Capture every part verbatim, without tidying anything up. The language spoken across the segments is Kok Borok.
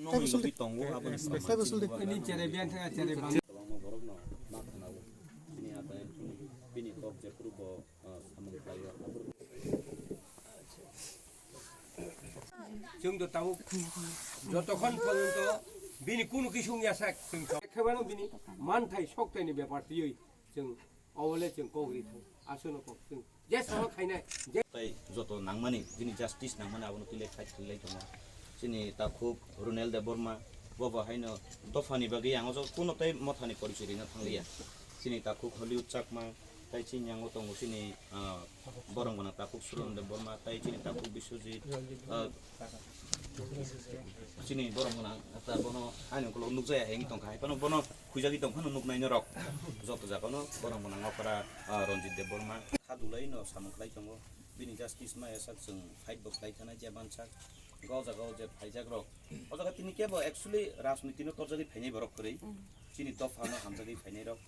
Nokni logi tongo, aboni Kwbangma borokno ma khwnao. Bini ata bini kok jephuru bo, ah, samung khlaio. Chwng to tabuk jotokhon porjonto bini kunu kisi wngya sak, chwng to ekhebano bini manthai soktaini bepar twiwi chwng obole chwng kok ri thang, aswkno kok chwng je sono khainai je. Tai joto nangmani, bini justice nangmani abono twi lai fight khlai tongo. Chini takhuk Runel Debbarma, bo bo haino dophani bagwi ang o jaga kuno tei mothani porichoi rina thangliya. Chini takhuk Hollywood Chakma, tai chini yango tongo chini, ah, borok gwnang takhuk Suron Debbarma, tai chini takhuk Biswajit, ah, chini borok gwnang ta bono ani ukulok nukjaya heng tongkha, hai phano bono khuijagwi tongphano nuknai norok. Joto jagano borok gwnang okra, ah, Ranjit Debbarma. Khadulai no samung khlai tongo, bini justice ma esak chwng fight bo khlai thana je mansak. Ga o jaga o je phaijak rok, o jaga tini kebo actually rajniti no torjagwi phainai borok kwrwi. Chini dopha no hamjagwi phainai rok.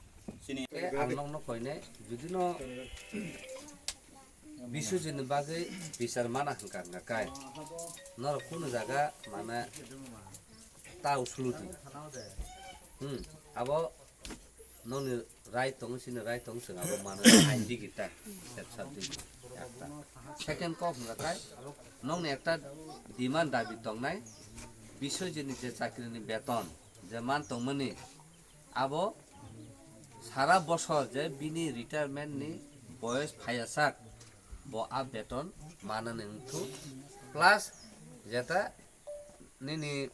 Chini Ang nokno koinai, judino Biswajit ni bagwi bichar mana hwnka hwnka kai. Norok kunu jaga mane ta usulu di. Hmm, abo nokni right tongo, chini right tongo, chwng abo mano ain digi ta, sep sap digi, ekta. Second kok hwnka kai, nokni ekta demand dabi tongnai, Biswajit ni je chakri ni beton, je man tongmani, abo sara bosor je bini retirement ni boyos phaiyasak, bo a beton manani wngthu, plus jeta nini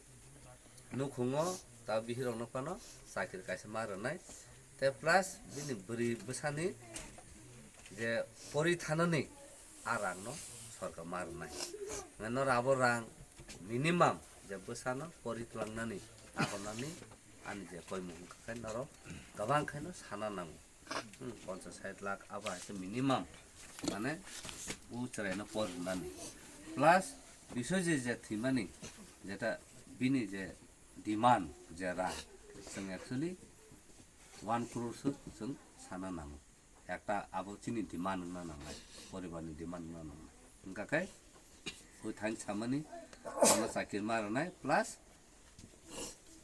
nukhungo ta bihirokno phano chakri kaisa ma rwnai, tei plus bini bwrwi bwsani je pori thanani a rangno sorkar ma rwnai. Norok abo rang minimum je bwsano pori tlangnani, agonani ani je koimung hwnka khe norok kwbang khaino sana nango. Hmm, ponchas sait lakh abo hai khe minimum, mane o chwraino por rwnani. Plus Biswajit je thwimani, jeta bini je demand je rang, chwng actually one crore se chwng sana nango. Ekta abo chini demand wngna nangnai, poribarni demand wngna nangnai. Hwnka khe bwthaini samani ano chakri ma rwnai, plus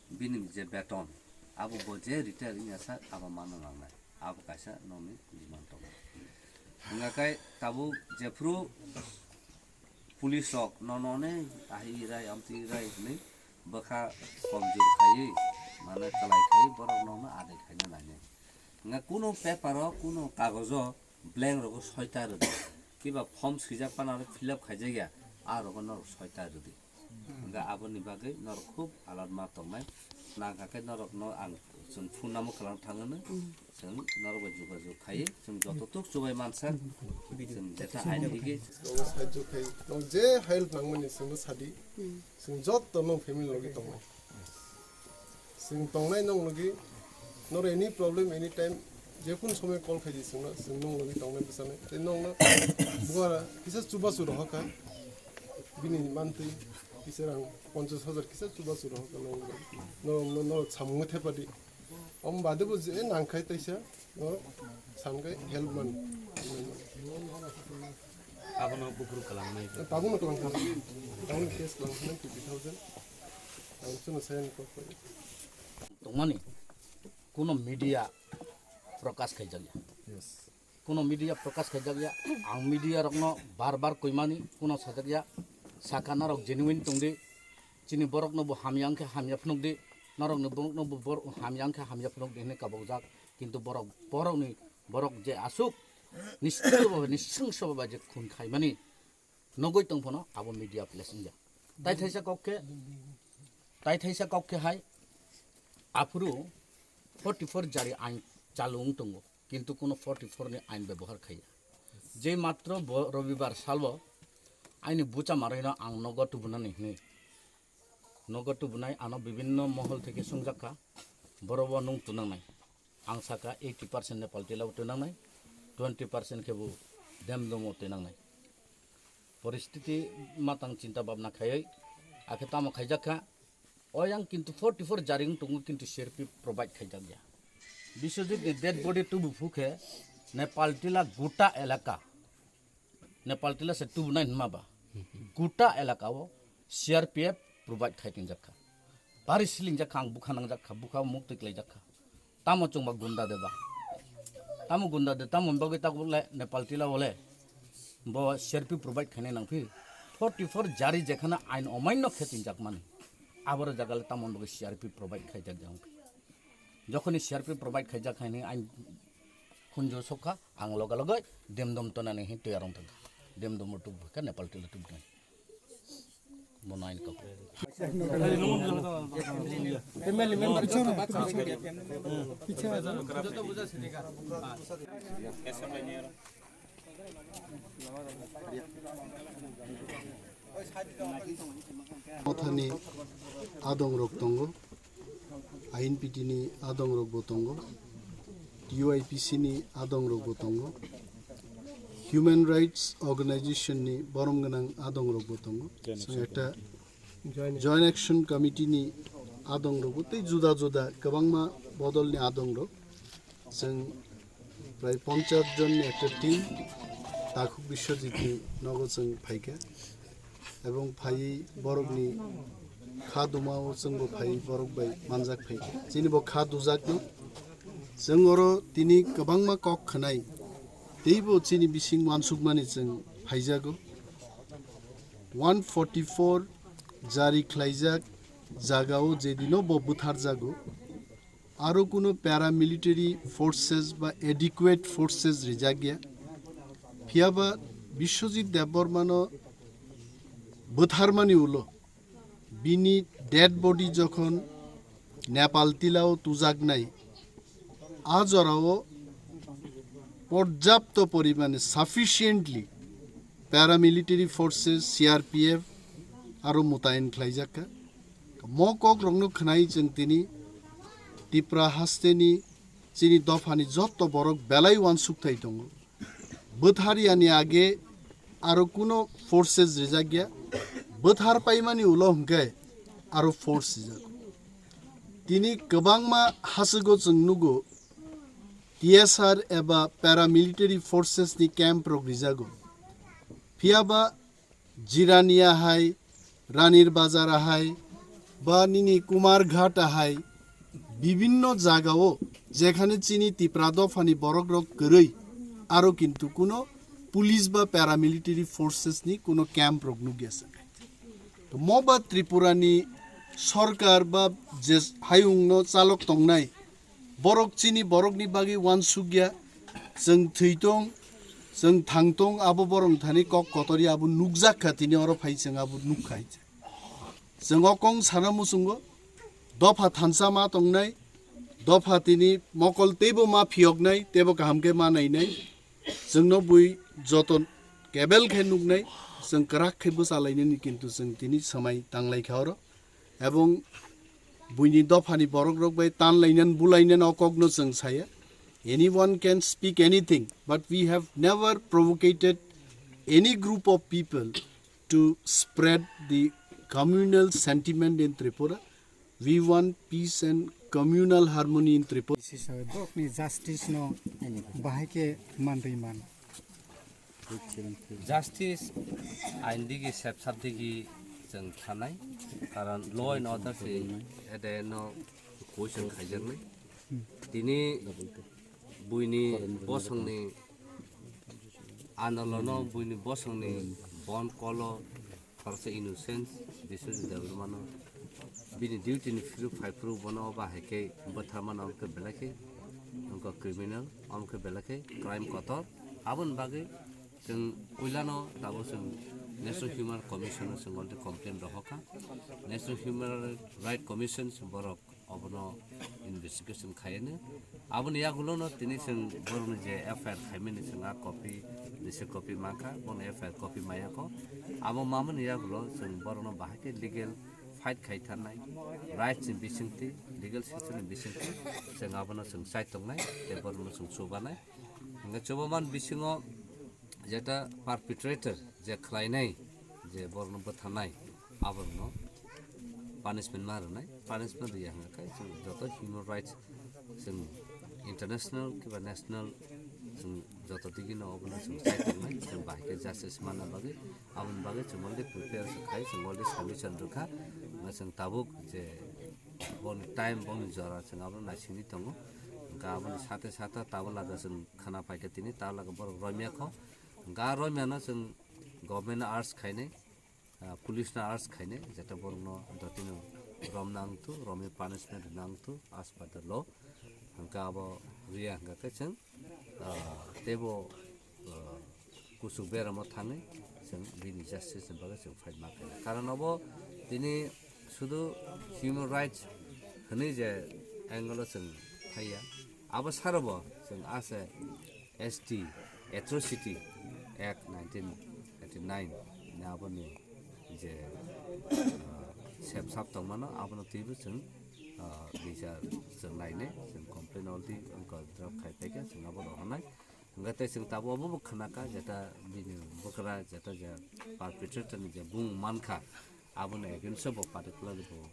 bini je beton, abo bo je retire wngya sak abo mano nangnai, abo kaisa nokni demand tongo. Hwnka khe tabuk jephru police rok nono ne ahi rai amtwi rai hwnwi bwkha komjor khaiwi mane kwlai khaiwi borok nokno adai khaina nainai. Hwnka kunu paper o kunu kagojo blank rogo soita rwdi, kiba form swijak phano aro fill up khaijak ya, a rogo norok soita rwdi. Hwnka aboni bagwi norok khub alad ma tongnai. Nangkha khe norokno ang chwng phone namo kwlwng thangwno, chwng norok bai jogajog khai, chwng joto tuk chubai mansa, chwng jeta aini higi. Nogo sahajyo khai, nog je help nangmani chwngno sadi, chwng joto nong family logi tongnai. Chwng tongnai nong logi, noro any problem, any time, jekun somoy call khaidi chwngno, chwng nong logi tongnai bwsani. Tei nongno buara kisa chubachu rohorkha, bini mantwi kisa rang ponchas hajar kisa chubachu rohorkha nong logi. Noro, noro, noro samungwi thepadi. Om bade bo je nangkhai taisa, noro sankhai help man. Abono buphuru kwlangnai. Tabukno kwlangkha. Tabukno case kwlangkha fifty thousand. Ang chwngno sayani kok pai. Tongmani kuno media prokash khaijakya. Yes. Kuno media prokash khaijakya. Ang media rokno bar bar koimani kuno sajakya. Saka norok genuine tongdi. Chini borokno bo hamya wngkhe hamya phunukdi. Norokni borokno bo bor-, hamya wngkhe hamya phunukdi hinwi kabukjak. Kintu borok, borokni, borok je aswk nisingso baba, nisingso baba je khun khaimani nugwi tongphano abo media place wngya. Tai thaisa kok khe, tai thaisa kok khe hai aphuru forty four jari ain chalu wng tongo, kintu kuno forty four ni ain bebohar khaiya. Je matro bo robibar salo aini bucha marwino ang nogo tubunani hinwi. Nogo tubunai ano bibinno mohol theke sungjakha, borobo nung tunangnai. Ang saka eighty percent Nepal tilao tunangnai, twenty percent khebu dem domo tunangnai. Poristiti matang chinta bhabna khaiwi, akhe tamo khaijakha, oyang kintu forty four jaring tongo kintu C R P provide khaijakya. Biswajit ni dead body tubu phu khe Nepal tila guta elaka, Nepal tila se tubu nai hinma ba, guta elaka o C R P F provide khai tingjak kha. Bari silingjak kha, ang bukha nangjak kha, bukha muk twi klaijak kha. Tamo chwngba gunda de ba? Tamo gunda de, tamo bagwi tabuk le Nepal tila o le bo C R P provide khainai nang phi? Forty four jari jekhana ain omaino khe tinjak mani, aboro jaga le tamo bagwi C R P provide khaijak jang phi? Jokhoni C R P provide khaijak khainai ain khunju sokha, ang loga logai demdom tonani hin tiyar wng thangkha. Demdom o tubu kha Nepal tila tubu nai. Bono ain kok. Mothani adongrok tongo, I N P T ni adongrok bo tongo, T U I P C ni adongrok bo tongo, Human Rights Organization ni borom gwnang adongrok bo tongo. Chwng ekta Joint Action Committee ni adongrok bo tei juda juda kwbangma bodol ni adongrok. Chwng prai ponchas jon ni ekta team Takhuk Biswajit ni nogo chwng phaikha. Ebong phaiwi borokni kha dumao chwngbo phaiwi borok bai manjak phaikha. Chini bo kha dujakno chwng oro tini kwbangma kok khwnai. Teibo chini bising uansukmani chwng phaijago. One forty four jari khlaijak jagao jedino bo butharjago. Aro kuno paramilitary forces ba adequate forces rijak ya. Phiyaba Biswajit Debbarmano butharmani ulo bini dead body jokhon Nepal tilao tujaknai, a jorao porjapto porimane, sufficiently, paramilitary forces, C R P F aro mutayen khlaijakha. Mo kokrokno khwnai chwng tini Tipra hasteni chini dophani jotto borok belai uansukthai tongo. Bwtharyani age aro kuno forces rijak ya. Bwthar paimani ulo hwnkhe aro force rijak. Tini kwbangma hachwgo chwng nugo T S R eba paramilitary forces ni camp rok rijago. Phiyaba Jirania hai, Ranir Bazar hai, ba nini Kumarghat hai, bibinno jagao jekhane chini Tipra dophani borokrok kwrwi, aro kintu kuno police ba paramilitary forces ni kuno camp rok nukya se. To mo ba Tripura ni sorkar ba je hayung no chalok tongnai, borok chini borokni bagwi uansukya, chwng thwi tong, chwng thang tong, abo borok thani kok kotor ya, abo nukjak kha, tini oro phai chwng abo nuk kha. Chwng o kong sana muchungo, dopha thansa ma tongnai, dopha tini mokol teibo ma phiyoknai, teibo kaham khe ma nainai. Chwngno bui joto kebel khe nuknai, chwng kwrak khe bwchalainani, kintu chwng tini swmai tanglai kha oro. Ebong buini dophani borokrok bai tanlainani bulainani o kokno chwng saya. Anyone can speak anything, but we have never provocated any group of people to spread the communal sentiment in Tripura. We want peace and communal harmony in Tripura. Borokni justice no bahai khe manrwi man. Justice ain digi sep sap digi chwng thanai, karon law and order se ede no question khaijaknai. Tini buini bosongni andolono, buini bosongni bon kolo khoroksa innocent Biswajit Debbarmano bini duty ni phuru phai phuru bono oba hai khe bwtharmano, omo khe belai khe wngkha criminal, omo khe belai khe crime kotor. Aboni bagwi chwng puilano tabuk chwng National Human Commission o chwng already complain rohorkha. National Human Right Commission borok obono investigation khaiyani. Aboni yagulono tini chwng borokni je F I R khaimani chwng a copy, nisi copy mankha, bono F I R copy mayakho. Abo mamani yagulo chwng borokno bahai khe legal fight khai tharnai, rights ni bisingtwi, legal system ni bisingtwi chwng abono chwng chai tongnai, tei borokno chwng chubanai. Hwnkhe chubaman bisingo jeta perpetrator je khlainai, je borokno bwtharnai, aborokno punishment ma rwnai, punishment rwya hwnkhe chwng joto human rights chwng International kiba national chwng joto digino obono chwng chai tongnai, chwng bahai khe justice manna bagwi, aboni bagwi chwng already prepare se khai, chwng already solution rwkha, hwnba chwng tabuk je boni time, boni jora chwng abono naisingwi tongo. Hwnkhe aboni sate sate tabuk laga chwng khwna phaikha tini, tabuk laga borok romya kho. Hwnkhe a romyano chwng government no urge khainai, ah, police no urge khainai, jeta borokno dotino romna wngthu, romwi punishment rwna wngthu as per the law. Hwnkhe abo riya hwnkha khe chwng, ah, teibo, ah, kuchuk beramo thangwi chwng bini justice ni bagwi chwng fight ma khainai. Karon obo tini sudu human rights hwnwi je angle o chwng phaiya, abo sarobo chwng ase S T Atrocity Act nineteen eighty nine ni aboni je, ah, sepsap tongmano abono twibo chwng, ah, bichar chwng nainai, chwng complain already wngkha, draft khai phaikha, chwng abo rohornai. Hwnkhe tei chwng tabuk obo bo khwnakha, jeta bini bwkra, jeta je perpetrator ni je bung mankha, aboni against o bo particularly bo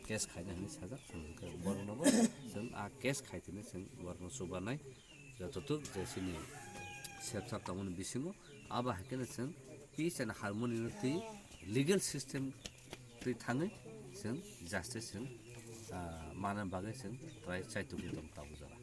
case khaina hwnwi sajak, chwng hwnkhe borokno bo chwng a case khai tini chwng borokno chubanai, jototuk je chini sepsap tongmani bisingo, abo hai kheno chwng peace and harmony no twi legal system twi thangwi chwng justice chwng, ah, manna bagwi chwng try chai tongwi tong tabuk jora.